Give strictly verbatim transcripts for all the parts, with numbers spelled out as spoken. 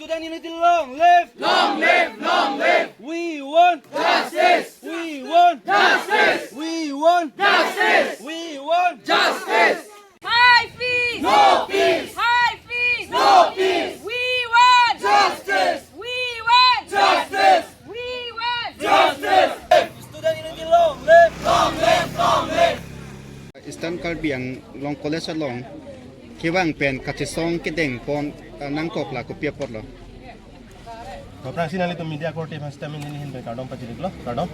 Student unity, long live! Long live! Long live! We want justice! We want justice! We want justice! We want justice! High fees! No peace! High fees! No peace! We want justice! We want justice! We want justice! Student unity, long live! Long live! Long live! Eastern Karbi Anglong College along kevang pen kachesong kedeng pon, eh, nangkok la kopi apotlo? Aphrangsi nanglitum media korte aphan sitame neli ahin pen kardom pajirlo, kardom.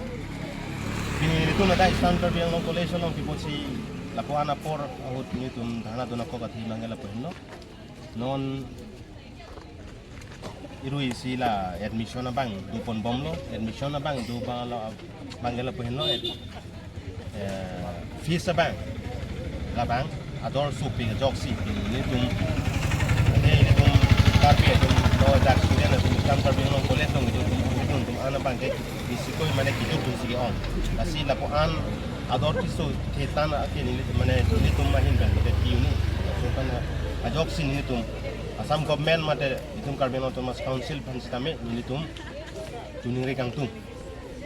Pini nelitum ladak Eastern Karbi Anglong College along kipusi lapu-an apor ahut nelitum dharna dun akok athe abangke lapu henlo. Non irui isi la admission abang do pon bomlo, admission abang do abang lo abangke lapu henlo, eh, fees abang labang ador sopik ajoksi nelitum, eh, nelitum Karbi atum lo, dak student atum Eastern Karbi Anglong College along nelitum, nelitum an abangke isi koi mane kejut dunsi ke-ong. Lasi lapu-an ador keso ketan ke nelitum mane nelitum ahin pen ke pi-un-e. So kan ajoksi nelitum Assam government mate nelitum Karbi Anglong Autonomous Council aphan sitame nelitum chiningri kangtung.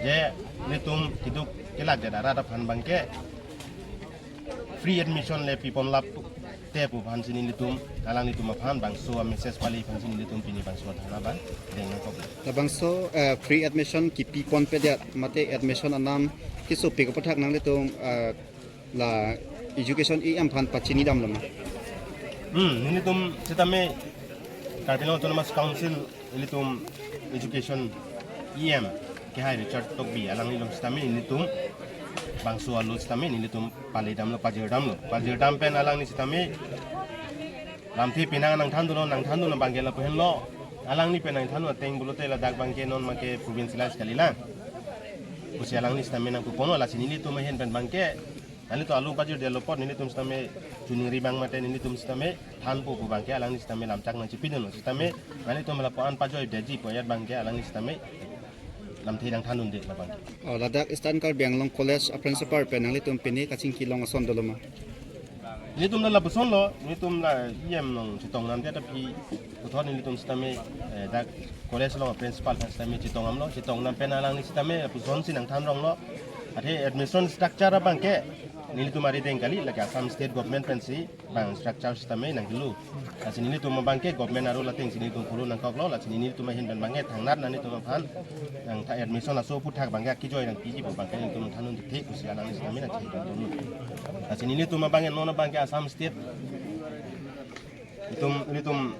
Je nelitum keduk kelak det arat aphan abangke free admission le pi pon lap te pu aphansi nelitum, alanglitum aphan bangso a-message pale aphansi nelitum pini bangso dharna abang deng nangkok. Labangso, eh, free admission kipi ponpedet mate admission anam kesopik aputhak nanglitum, eh, la education E M aphan pachini damlo ma? Hmm, nelitum sitame Karbi Anglong Autonomous Council ilitum education E M kehai Richard Tokbi alanglilong sitame nelitum bangso alo sitame nelitum pale damlo, pajir damlo. Pajir dam pen alangli sitame lamthe penang nangthan dunlo, nangthan dunlo abangke lapu henlo. Alangli pen nangthan dun ateng pulote ladak abangke non make provincialize kalilang pusi alangli sitame nangpu ponlo, lasi nelitum ahin pen abangke nanglitum alo pajir detlo apot nelitum sitame chiningri abang mate nelitum sitame thanpo pu abangke alangli sitame lamchak nangchipi dunlo sitame nanglitum lapu-an pajoi detji pu ajat abangke alangli sitame lamthe nangthan dunde labang. Oh, ladak Eastern Karbi Anglong College a-principal pen nanglitum pine kachingki long ason dolo ma? Nelitum la lapuson lo, nelitum la E M along chetong namdet aphi puthot nelitum sitame, eh, dak college along principal aphan sitame chetong damlo, chetong dam pen alangli sitame lapusonsi nangthan ronglo. Athe admission structure abangke nelitum arideng kali, lake Assam State Government pensi bang structure sitame nangkelo. Lasi nelitum abangke government aro latengsi nelitum follow nangkoklo, lasi nelitum ahin pen abangke thangnat nanglitum aphan nangtha admission aso aputhak abangke akejoi nangpiji pu abangke nelitum than dun thekthe pusi alangli sitame nangthan dun. Lasi nelitum abangke non abangke Assam State itum, nelitum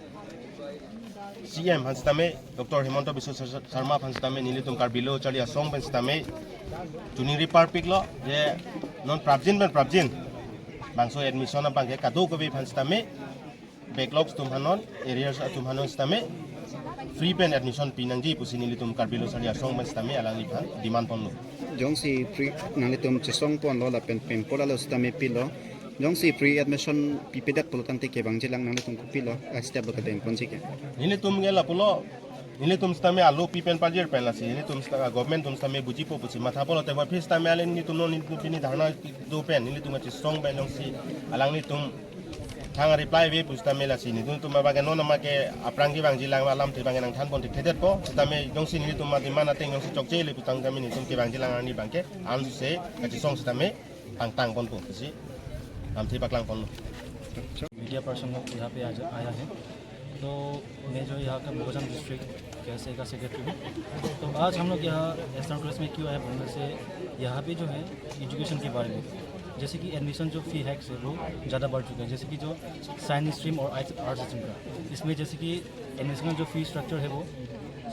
C M aphan sitame, Doctor Himanta Biswa Sar-, Sarma aphan sitame, nelitum Karbi Lo Charli Asong pen sitame chiningri parpiklo, je non prapjin pen prapjin bangso admission abangke kadokave aphan sitame, backlogs atum aphan non, arrears atum aphan non sitame free pen admission pinangji pusi nelitum Karbi Lo Charli Asong pen sitame alangliphan demand ponlo. Jongsi free nanglitum chesong ponlo lapen pengkol alo sitame pilo. Jongsi free admission pipedet pulo tangte kevangjilang, nanglitum kopilo, a-step lo kedeng ponji ke? Nelitum ke lapulo, nelitum sitame alo pi pen pajir pen lasi nelitum sita-, government atum sitame bujipo pusi matha pulote aphi sitame ale nelitum non nelitum pini dharna do pen nelitum kachesong pen jongsi alanglitum thang reply ave pu sitame lasi nelitum abangke non make aphrang kevangjilang alamthe abangke nangthan pon thekthedetpo sitame jongsi nelitum a-demand ateng jongsi chokche le pu tangte nelitum kevangjilang arni abangke anse kachesong sitame pangtang ponpo pusi lamthe paklang ponlo. Media person लोग यहाँ पे आ जा, आया है। तो मैं जो यहाँ का बोकाजान डिस्ट्रिक्ट केएसए का सेक्रेटरी हूँ। तो आज हम लोग यहाँ ईस्टर्न कॉलेज में क्यों आए बोलने से, यहाँ पे जो है एजुकेशन के बारे में, जैसे कि एडमिशन जो फी हैक्स है वो ज़्यादा बढ़ चुका है। जैसे कि जो साइंस स्ट्रीम और आर्ट्स स्ट्रीम का, इसमें जैसे कि एडमिशन का जो फी स्ट्रक्चर है वो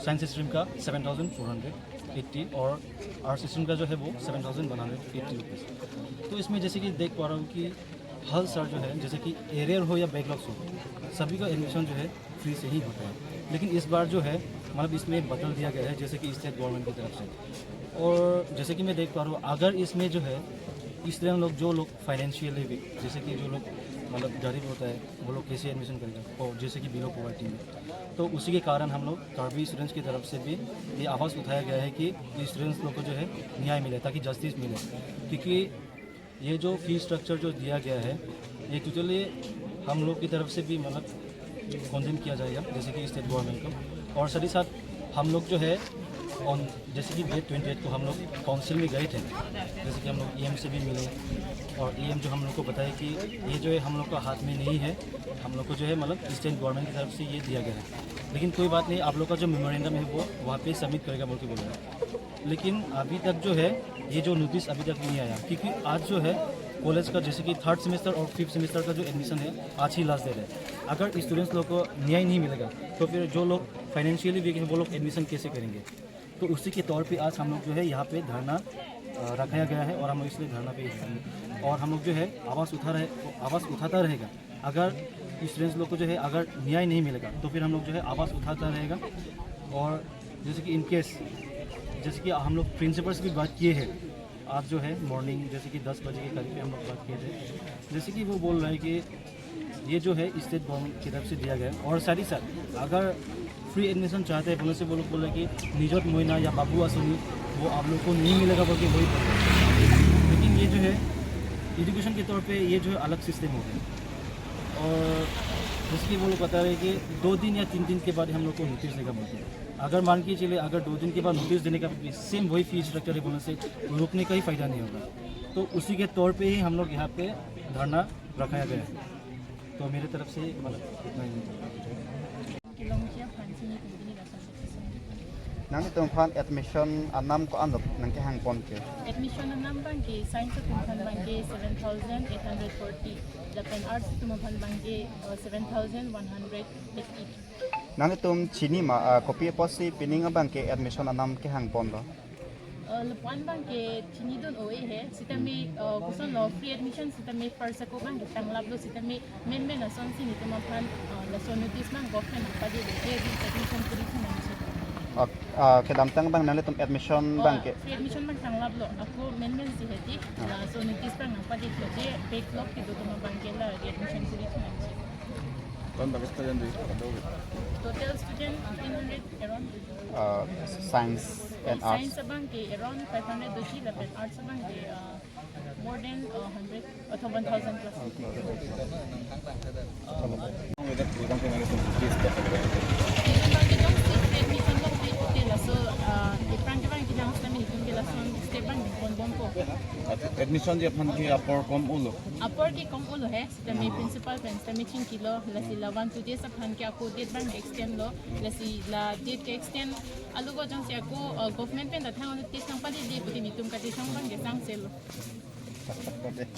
साइंस स्ट्रीम का seven thousand four hundred eighty और आर्ट्स स्ट्रीम का जो है वो seven thousand one hundred eighty rupees. तो इसमें जैसे कि देख पा रहा हूँ कि हर साल जो है, जैसे कि एरियर हो या बैकलॉग्स हो, सभी का एडमिशन जो है फ्री से ही होता है। लेकिन इस बार जो है, मतलब, इसमें बदल दिया गया है, जैसे कि स्टेट गवर्नमेंट की तरफ से। और जैसे कि मैं देख पा रहा हूँ, अगर इसमें जो है स्टूडेंट लोग, जो लोग फाइनेंशियली वीक, जैसे कि जो लोग, मतलब, गरीब होता है, वो लोग कैसे एडमिशन करेगा, और जैसे कि बिलो पॉवर्टी में, तो उसी के कारण हम लोग कार्बी स्टूडेंट्स की तरफ से भी ये आवाज़ उठाया गया है कि स्टूडेंट्स लोग को जो है न्याय मिले, ताकि जस्टिस मिले। क्योंकि ये जो फी स्ट्रक्चर जो दिया गया है, ये टोटली हम लोग की तरफ से भी, मतलब, कंडेम किया जाएगा, जैसे कि स्टेट गवर्नमेंट को। और साथ ही साथ हम लोग जो है ऑन जैसे कि डेट ट्वेंटी एट को हम लोग काउंसिल में गए थे, जैसे कि हम लोग ईएम से भी मिले और ईएम जो हम लोग को बताया कि ये जो है हम लोग का हाथ में नहीं है, हम लोग को जो है मतलब स्टेट गवर्नमेंट की तरफ से ये दिया गया है, लेकिन कोई बात नहीं, आप लोग का जो मेमोरेंडम है वो वहाँ पे सबमिट करेगा बोल के बोला। लेकिन अभी तक जो है ये जो नोटिस अभी तक नहीं आया, क्योंकि आज जो है कॉलेज का जैसे कि थर्ड सेमेस्टर और फिफ्थ सेमेस्टर का जो एडमिशन है आज ही लास्ट डेट है। अगर स्टूडेंट्स लोग को न्याय नहीं मिलेगा तो फिर जो लोग फाइनेंशियली वीक हैं वो लोग एडमिशन कैसे करेंगे? तो उसी के तौर पे आज हम लोग जो है यहाँ पे धरना अ, रखाया गया है और हम लोग इसलिए धरना पे हैं। और हम लोग जो है आवाज़ उठा रहे आवाज़ उठाता रहेगा। अगर स्टूडेंट्स लोग को जो है अगर न्याय नहीं मिलेगा तो फिर हम लोग जो है आवाज़ उठाता रहेगा। और जैसे कि इन केस जैसे कि हम लोग प्रिंसिपल से भी बात किए हैं आज जो है मॉर्निंग जैसे कि दस बजे के करीब पे हम लोग बात किए थे। जैसे कि वो बोल रहा है कि ये जो है स्टेट गवर्नमेंट की तरफ से दिया गया है। और साथ ही साथ अगर फ्री एडमिशन चाहते हैं बोले से वो लोग बोला कि निजत मइना या बाबु आसनी वो आप लोग को नहीं मिलेगा बोल के वही बोल रहे हैं। लेकिन ये जो है एजुकेशन के तौर पे ये जो है अलग सिस्टम हो गया। और जैसे कि वो लोग बता रहे हैं कि दो दिन या तीन दिन के बाद हम लोग को नोटिस देगा बोलते हैं। अगर मान के चलिए अगर दो दिन के बाद नोटिस देने का सेम वही फीस स्ट्रक्चर है बोलने से रुकने का ही फ़ायदा नहीं होगा। तो उसी के तौर पे ही हम लोग यहाँ पे धरना रखाया गया है। तो मेरे तरफ से मतलब इतना ही। Kelongji aphan chini tum pini lason. Nanglitum aphan admission anam ko-an lo nangkehang pon ke? Admission anam abang ke science atum aphan abang ke seven thousand eight hundred forty, lapen arts atum aphan abang ke uh, seven thousand one hundred eighty. Nanglitum chini ma, ah, kopi apotsi pining abang ke admission anam kehang pon lo? Uh, lapu-an abang ke chinidun oi he, sitame uh, kosonlo free admission sitame first ako abang ke tanglaplo sitame menmen asonsi netum aphan uh, laso notice abang government nangpadelo, free admission kuri thu nangji. Ok, ah, kedamtang abang nanglitum admission abang ke? Free admission abang tanglaplo, ako menmen si hedi, ah, laso notice abang nangpadelo, je backlog kedo atum abang ke la re-admission kuri thu nangji. Total student fifteen hundred around. Uh, science and arts. Science abang ke around five hundred doji lapen arts abang ke uh, more than uh, hundred atau one thousand plus. Admission abang ke aphan ke apor kom ulo. Apor ke kom ulo he. Sitame principal pen sitame chingkilo, lasi la one two days aphan ke ako date abang extend lo, lasi la date ke extend alo ko jongsi ako uh, government pen ta thang notice nangpadelo pute netum kachesong abang ke sangselo.